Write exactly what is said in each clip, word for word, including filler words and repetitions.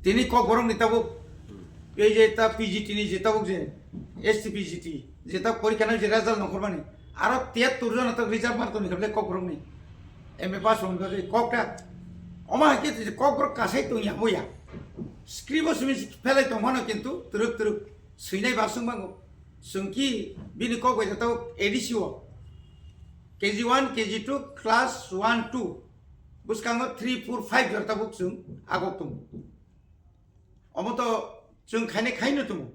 Tini Kokborok ni tabuk, ei je ta P G T ni je tabuk je, S T P G T, je ta porikha nang je result nongkhormani, aro tiyattor jona ta reserve mark tongni kable Kokborok ni, M A pass rok ni bagwi kok ta, omo hai khe Kokborok kasai tongya boya, script o simi phelai tongmano kintu twrwk twrwk swinai baswk bango, chwng ki bini kok bai ta tabuk A D C o, K G one, K G two, class one, two, bwskango three, four, five jora tabuk chwng agok tongo. Omo to chwng khainai khaino tongo.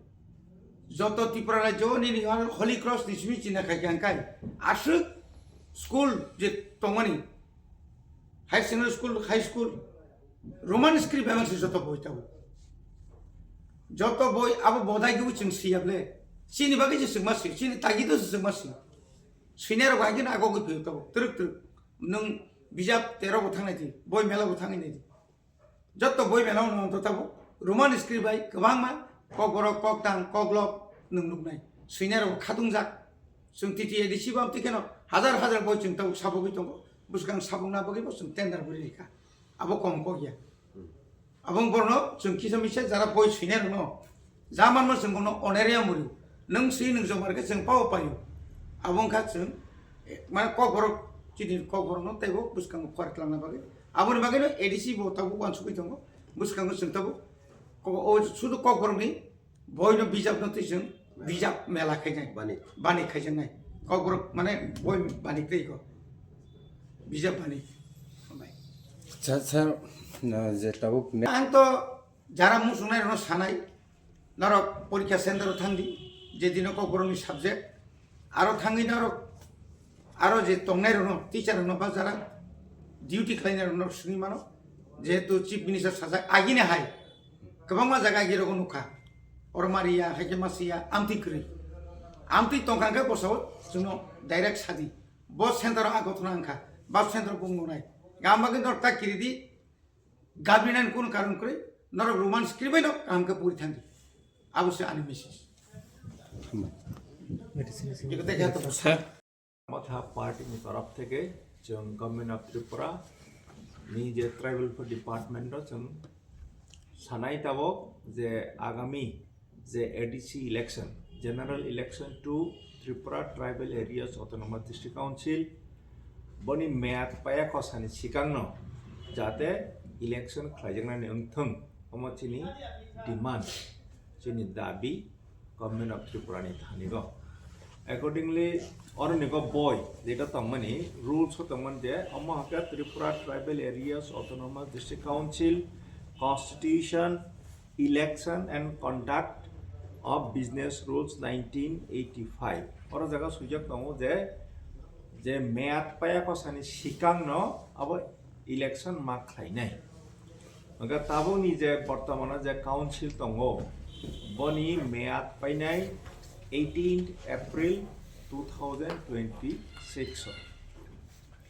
Joto Tripura rajyo nini Holy Cross ni simi china khai kha hwnkhai aswk school je tongmani, higher secondary school, high school, Roman script bai se joto boi tabuk. Joto boi abo bodai gwi chwng siyable. Chini bagwi se chwngma si, chini tagi do se chwngma si. Swinai rok bai gino agogwi phiyok tabuk. Twrwk twrwk. Nwng bijap tero bo thangnai di, boi mela bo thangwi nai di. Joto boi mela no to tabuk Roman script bai kwbangma Kokborok, Koktang, Koklok nwng nuknai. Swinai rok khatungjak. Chwng T T A D C bam tikheno hajar hajar boi chwng tabuk sabogwi tongo. Bwskang sabokna bagwi bo chwng tender bwrwi rikha. Abo kom kok ya. Abo borno chwng kisa misa jara boi swinai rokno. Jamanma chwng bono oneria muri. Nwng swi nwng jomar khe chwng pao paio. Abo wngkha chwng, eh, mane Kokborok chini Kokborokno teibo bwskango kwar twlangna bagwi. Aboni bagwino A D C bo tabuk uansugwi tongo. Bwskango chwng tabuk ko-, o sudu Kokborokni boino bijapno twi chwng bijap mela khainai. Bani. Bani khaijaknai. Kokborok mane boi bani twi ko. Bijap bani. Acha, acha, na je tabuk ne- Ang to jara muchungnai rokno sanai, norok porikha center o thangdi, je dino Kokborokni subject, aro thangwi norok, aro je tongnai rokno, teacher rokno ba jara duty khlainai rokno swngwi mano, jehetu chief minister sajak agini hai, kwbangma jaga agi rogo nukha, oro mariya, haikhe masiya, amtwi kwrwi, amtwi tongkha hwnkhe bosao chwngno direct sadi, bo center o a gothona wngkha, ba center o bung nungnai, gam bagwi norok ta kiridi, Gabrina ni kunu karon kwrwi, norok Roman script bai no kaham khe puri thangdi. Abo se ani message. Hambai. Motha party ni torop theke chwng Government of Tripura ni je tribal department o chwng sanai tabok je agami je A D C election, General Election to Tripura Tribal Areas Autonomous District Council, boni meyad paya kosani sikangno jate election khlaijaknani wngthwng, omo chini demand, chini dabi Government of Tripura ni thanigo. Accordingly, oro nigo boi jeta tongmani rules o tongmani je omo hake Tripura Tribal Areas Autonomous District Council Constitution, Election and Conduct of Business Rules nineteen eighty-five. Oro jaga swijak tongo je, je meyad paya kosani sikangno abo election ma khlainai. Hwnkhe tabukni je bortomano je council tongo, boni meyad painai eighteenth April two thousand twenty-six o.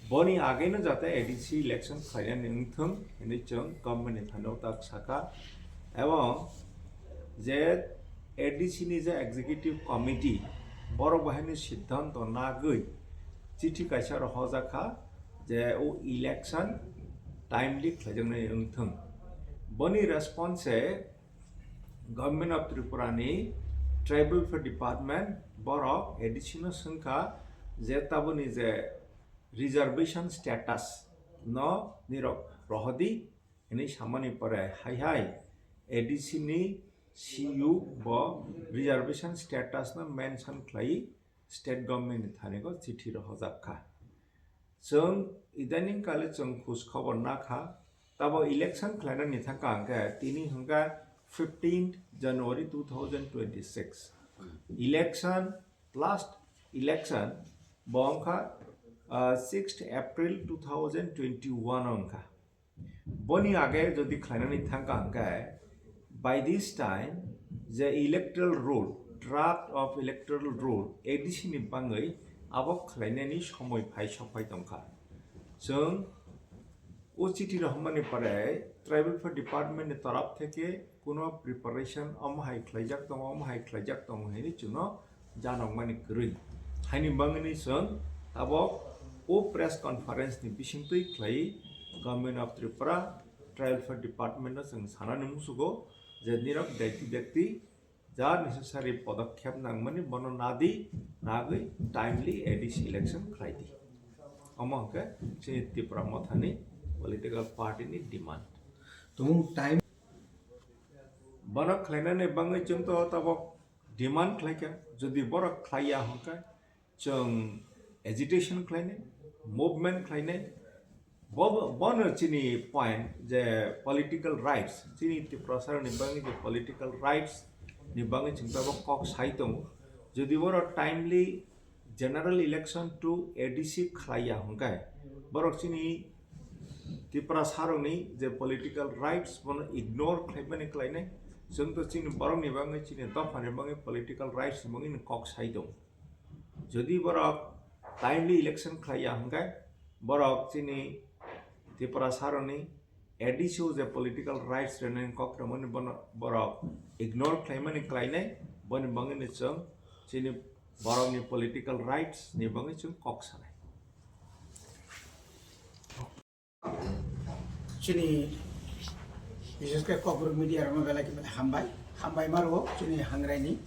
Boni ageno jate A D C election khlainani wngthwng hinwi chwng government ni thani tak sakha, ebong je A D C ni je executive committee borok bahaini siddhanto nagwi chithi kaisa rohorjak kha je o election timely khlaijaknai wngthwng. Boni response se Government of Tripura ni Tribal Welfare Department borok A D C no swngkha je taboni je reservation status no nirok rohodi hinwi samani pore hai hai A D C ni C U bo reservation status no mention khlai state government ni thani go chithi rohorjak kha. Chwng idaning kale chwng khus khobor na kha, tabo election khlainani thangka hwnkhe tini hwnkha fifteenth January two thousand twenty-six. Election, last election bo wngkha, ah, sixth April two thousand twenty-one o wngkha. Boni age jodi khlainani thangka hwnkhe, by this time je electoral roll, draft of electoral roll A D C ni bangwi abo khlainani somoi phai sokphai tongkha. Chwng o chithi rohormani pore Tribal Welfare Department ni torop theke kuno preparation omo hai khlaijak tongo, omo hai khlaijak tongo hinwi chwngno janokmani kwrwi. Haini bangwini chwng tabok o press conference ni bisingtwi khlai Government of Tripura Tribal Welfare Department no chwng sanani musugo je nirok dakti dakti ja necessary podokkhep nangmani bono nadi, nagwi timely A D C election khlai di. Omo hwnkhe chini Tipra Mothani political party ni demand. Tumung time. Bono khlainani bagwi chwng to tabok demand khlaikha, jodi borok khlaiya hwnkhe chwng agitation khlainai, movement khlainai. Bo-, bono chini point je political rights, chini Tiprasarokni bagwi je political rights ni bagwi chwng tabok kok sai tongo. Jodi borok timely general election to A D C khlaiya hwnkhe borok chini Tiprasarokni je political rights bono ignore khlaimani khlainai. Chwng to chini borokni bagwi, chini dophani bagwi political rights ni bagwi kok sai tongo. Jodi borok timely election khlaiya hwnkhe borok chini Tiprasarokni A D C o je political rights rwnani kok rwmani bono borok ignore khlaimani khlainai, boni bagwino chwng chini borokni political rights ni bagwi chwng kok sanai. Chini, bises khe Kokborok media rokno belai khe belai hambai, hambai maro chini hangrai ni.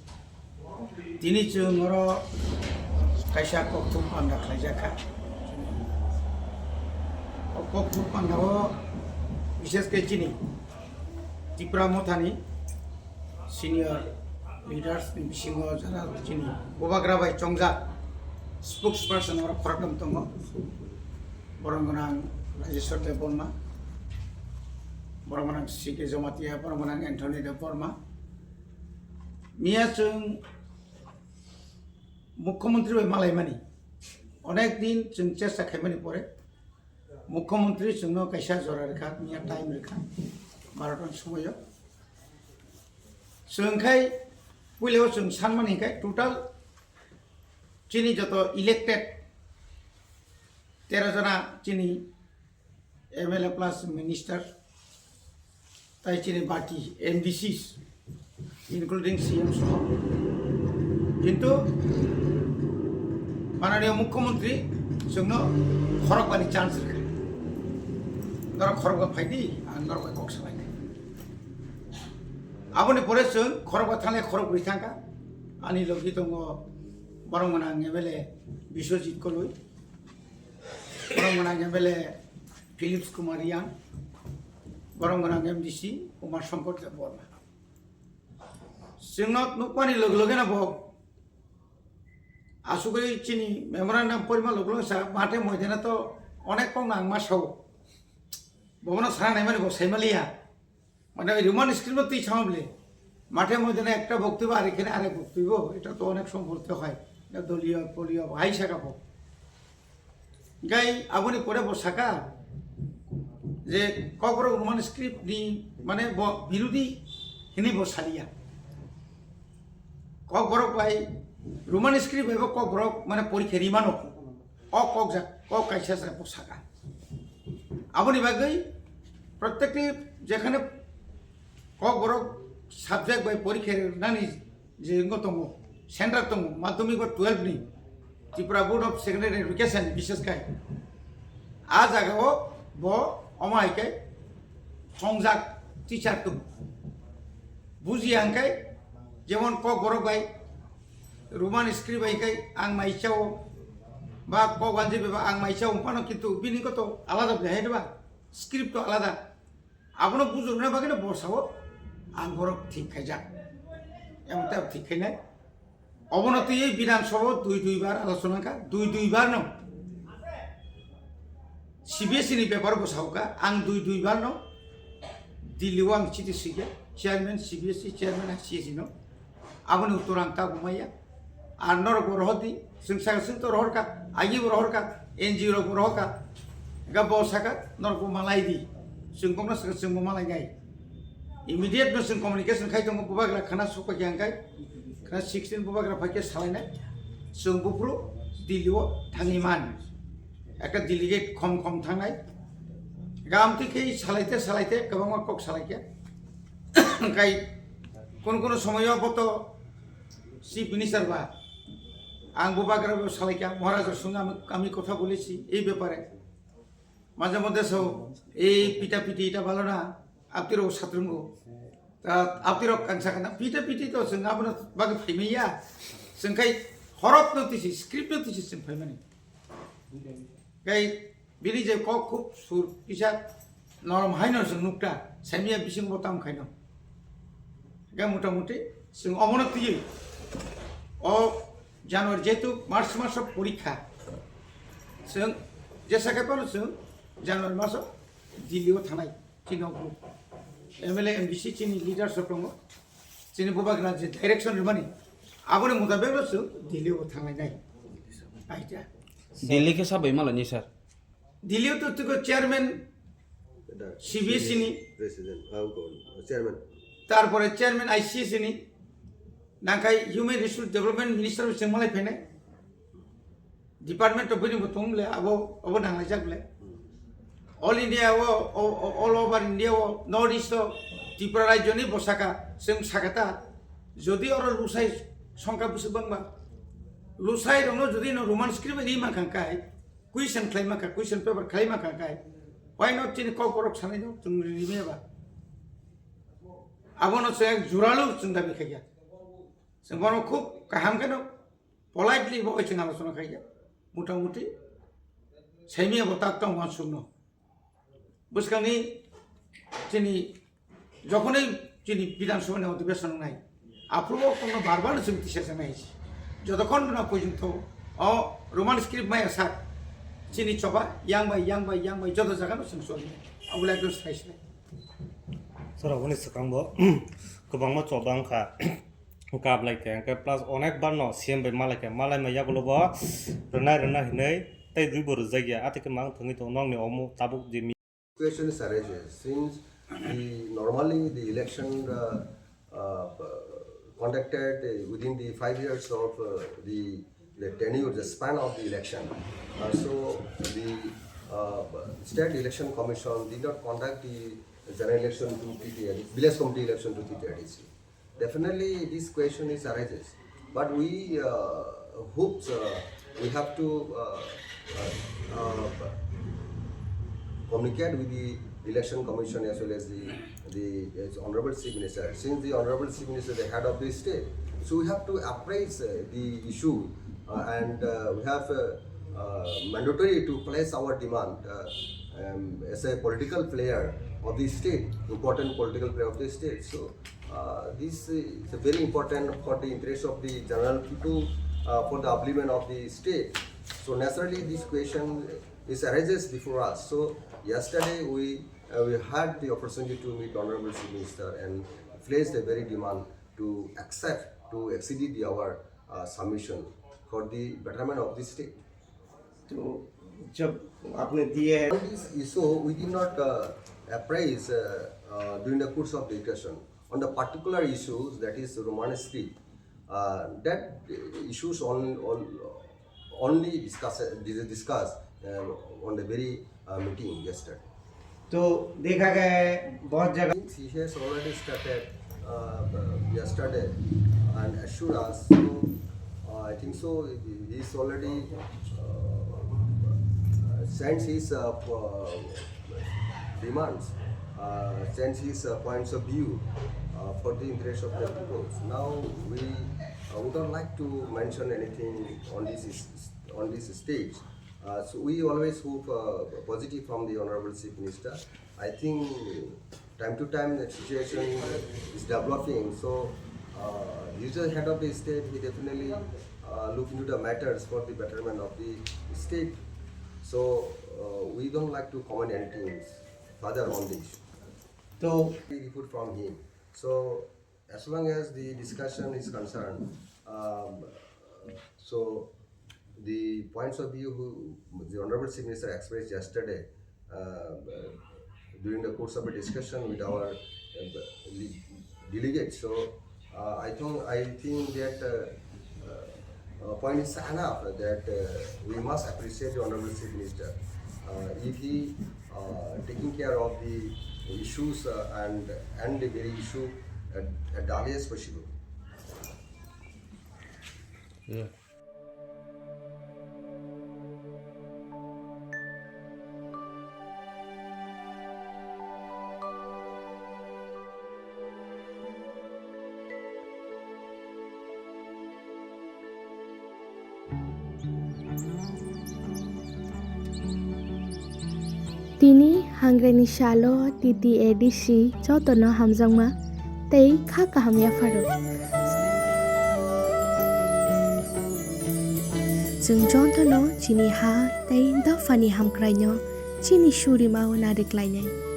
Tini chwng oro kaisa kokthum panda khlaijak kha. O kokthum panda o bises khe chini Tipra Mothani senior leaders ni bisingo jara chini bubagra bai chongjak spokesperson oro khorokthom tongo. Borok gwnang Rajeshwar Debbarma, borok gwnang C K Jamatia, borok gwnang Anthony Debbarma. Miya chwng Mukhyamantri bai malaimani, onek din chwng chesta khaimani pore Mukhyamantri chwngno kaisa jora rwkha, miya time rwkha, barota ni somoio. Chwng khai puilao chwng sanmani hinkhe total chini joto elected tero jona chini M L A plus minister, tai chini baki M D Cs, including C M soho. Kintu Mananiya Mukhyamantri chwngno khorokbani chance rwkha. Norok khorokba phaidi, ang norok bai kok salainai. Aboni pore chwng khorokba thanglai khorokbrwi thangkha. Ani logi tongo borok gwnang M L A Biswajit Koloi, borok gwnang M L A Philips Kumar Yang, borok gwnang M D C Umar Shankar Debbarma. Chwngno nukmani loge loge no bo asugwi chini memorandum porima loge loge sa mathe moidana to onek kok nang ma sao. Bobono sana naimani bo saimaliya. Mane oi Roman script no twi sama bole. Mathe moidana ekta boktobyo ar ekhane arek boktobyo. Eta to onek somoy bolte hoy. Eta doliyo poliyo hai sakha bo. Gai aboni pore bo saka je Kokborok Roman script ni mane bo birodi hini bo saliya. Kokborok bai Roman script bai bo Kokborok mane porikhe rimano. O kok jak, kok kaisa sa bo saka. Aboni bagwi protekni jekhane Kokborok subject bai porikhe nani je wngkha tongo, center tongo, madhyamik ba twelve ni Tripura Board of Secondary Education, bises khai a jaga o bo omo hai khe chongjak teacher tongo. Bujiya hwnkhe jemon Kokborok bai Roman script bai khe ang mai chao ba Kokwanji bai ba ang mai chao phano, kintu bini koto alada bai hai ba script to alada. Abono bujurna bagwi no bosao ang borok thik khaijak. Emon tei thik khainai. Obono twiwi Bidhan Sabha dui dui bar alochona kha, dui dui bar no. C B S E ni paper bosao kha, ang dui dui bar no Delhi o ang chiti swikha, chairman C B S E, chairman I C S E no. Aboni uttor ang tabuk maya. Ar norok bo rohor di, chwng saka chwng to rohor kha, agi bo rohor kha, N G O rok bo rohor kha. Ga bo saka norok bo malai di. Chwng kokno saka chwng bo malai nai. Immediate no chwng communication khai tongo, bubagra khana sok paikha hwnkhe, khana sixteen bubagra phaikhe salainai. Chwng buphuru Delhi o thangwi man. Ekta delegate khom khom thangnai. Ga amtwi khe salaite salaite kwbangma kok salaikhe. Hwnkhe kono kono somoyo bo to Chief Minister ba, ang bubagra bo salaikha, Maharaj songwi আমি কথা বলেছি এই ব্যাপারে। Maje moddhe so, ei pita piti ita bhalo na, aptirok satrungo. Ta aptirok kangsa kana, pita piti to chwng abono bagwi phaimaya. Chwng khai horok no tisi, script no tisi chwng phaimani. Kai bini je kok khub sur kisa norom haino chwng nukta, saimaya bisingo tam khaino. Ga motamuti chwng omono twiwi o January, jehetu March maso porikha, chwng jesa khe phano chwng January maso Delhi o thanai, chini o group, M L A, M D C, chini leaders rok tongo, chini bubagra je direction rwmani, aboni mutabek no chwng Delhi o thanglai nai. Aita. Delhi khe sabai malani sir? Delhi o to tiko chairman C B S E ni. President, ah, ko, chairman. Tarpore chairman I C S ni. Nangkai human resource development minister bo chwng malai phainai. Department of bini bo tong le abo, abo nanglai jak le. All India o, o, o, all over India o, North East o, Tripura rajyo ni bo saka, chwng sakata. Jodi oro lusai songkha bwswk bangma. Lusai rokno jodi no Roman script ri mankha kai, question khlai mankha, question paper khlai mankha kai, why not chini kok borok sanai no chwng ri meba? Abono chwng juralu chwng dabi khaikha. Chwng bono khub kaham kheno politely bo chwng alochona khaikha. Motamuti saimaya bo tak tong wansukno. Bwskangni chini jokhonwi chini Bidhan Sabha ni odhibeson wngnai, aphuru o kono bar bar chwng tisa janai si. Jotokhon na porjonto o Roman script maya sak chini choba yang bai, yang bai, yang bai joto jaga no chwng soi. Abole ekdom sai sai. Sir, aboni swkang bo kwbangma choba wngkha. Kap lai khe, hwnkhe plus onek bar no C M bai malai khe, malai ma yagulo bo rwnai rwnai hinui tei dui bo rwjak ya, atwi khe mang thwngwi tongo nokni omo tabuk je mi- Question is arises since the, normally the election, uh, uh, conducted, uh, within the five years of, uh, the, the tenure, the span of the election. Uh, so the, uh, State Election Commission did not conduct the general election to T T L, village committee election to T T L D C. Definitely, this question is arises, but we, uh, hopes, uh, we have to, uh, uh, uh, communicate with the Election Commission as well as the, the, as Honorable Chief Minister. Since the Honorable Chief Minister is the head of the state, so we have to appraise, uh, the issue, uh, and, uh, we have, uh, uh, mandatory to place our demand, uh, um, as a political player of the state, important political player of the state. So, uh, this is very important for the interest of the general people, uh, for the upliftment of the state. So naturally, this question is arises before us. So yesterday we, uh, we had the opportunity to meet Honorable Chief Minister and placed a very demand to accept, to accede the, our, uh, submission for the betterment of the state. तो जब आपने दिए हैं। On this issue, we did not, uh, appraise, uh, uh, during the course of discussion. On the particular issues, that is Roman script, uh, that issues on, on only discuss, discuss, uh, on the very, uh, meeting yesterday. तो देखा गया है बहुत जगह। He has already started, uh, yesterday and assure us. So, uh, I think so. He is already, uh, sends his, uh, p- demands, uh, sends his, uh, points of view, uh, for the interest of the people. Now we, uh, would not like to mention anything on this is- on this stage. Uh, so we always hope, uh, positive from the Honorable Chief Minister. I think time to time the situation is developing. So, uh, he's the head of the state. He definitely, uh, look into the matters for the betterment of the state. So, uh, we don't like to comment anything further on this. तो We report from him. So, as long as the discussion is concerned, um, so the points of view who the Honorable Chief Minister expressed yesterday, uh, during the course of a discussion with our, uh, le- delegates. So, uh, I think I think that, uh, uh, uh, point is enough that, uh, we must appreciate the Honorable Chief Minister, uh, if he, uh, taking care of the issues, uh, and and the very issue at, at the earliest possible. Yeah. Tini hangre ni salo T T A D C jotono hamjakma tei kha kaham yapharo. Chwng jotono chini ha tei dophani hamkraino chini surima o nariklainai.